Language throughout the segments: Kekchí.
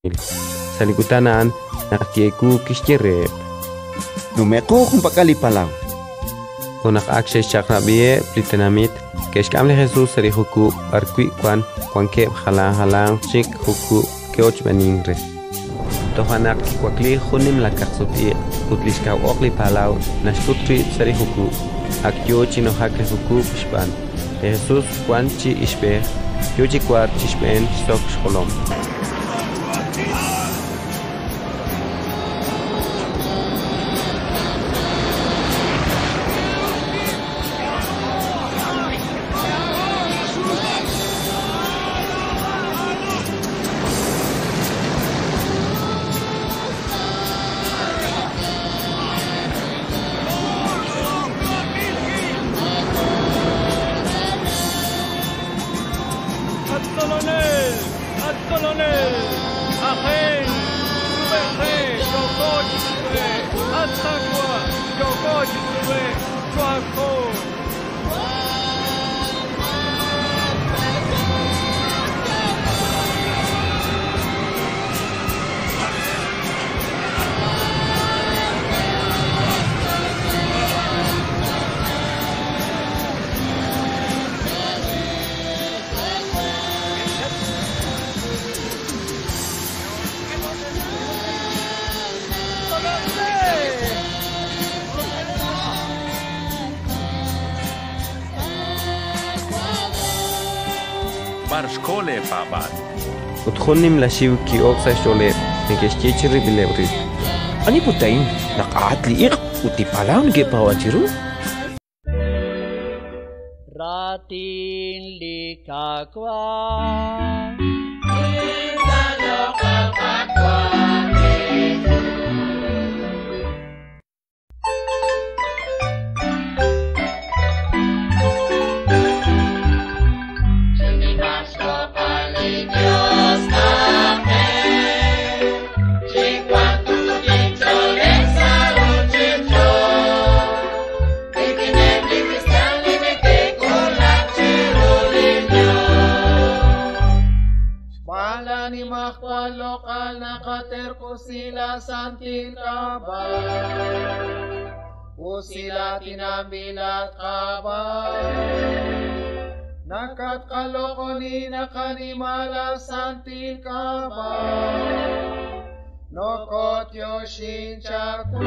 Sa' li kutan a'an, naq ki'ewuuk, kixye reheb': —Nume'qo junpak'al li palaw. Ut naq ak xe'xchaq'rab'iheb' li tenamit, ke'xk'am li Jesus sa' li jukub' b'arwi' wank; wankeb' jalan jalanq chik jukub' ke'ochb'eenink re. Toja' naq kiwakliik jun nimla kaqsut-iq' ut li xkaw oq li palaw naxkut rib' sa' li jukub', ak yo chi nujak li jukub' xb'aan. Li Jesus wank chi ixb'ej, yo chi wark chi xb'een xsok xjolom. At Tzolonel, at Tzolonel, ajen, sub'eje, yooko chi sub'e'k, at Qaawa', yooko chi sub'e'k, choohaakol. B'ar xko leepaab'aal? Ut jun nimla xiw ki'ok sa' xch'ooleb', neke'xye chirib'ileb' rib': —Ani put a'in naq a'at li iq' ut li palaw neke'paab'ank chiru? Raatin li Qaawa'. Xb'aan laanimajwal loq'al naqaterq'usi laasantil k'ab'a', usilaatinanb'ilat k'ab'a'. Nakatqaloq'oni naqanima laasantil k'ab'a', nokotyoxin chawu.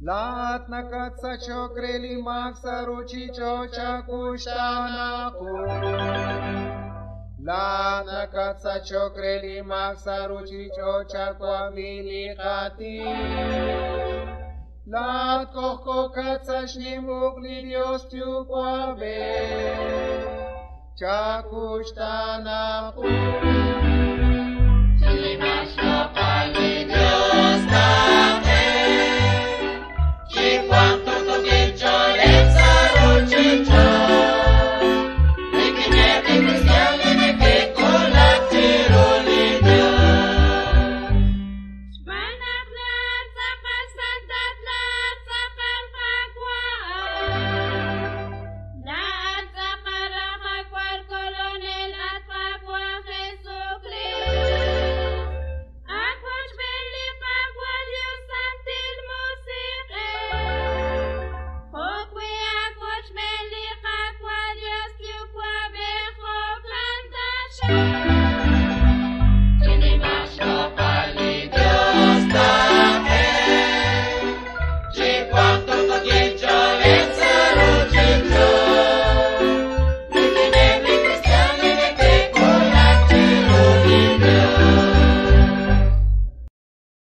Laat nakatsachok re li maak sa' ruuchich'och' chakuxtaana qu. Laat nakatsachok re li maak sa' ruuchich'och' chawab'i li qatij. Laat kojkokat sa' xnim uq' li Dios Yuwa'b'ej, chakuxtaana qu.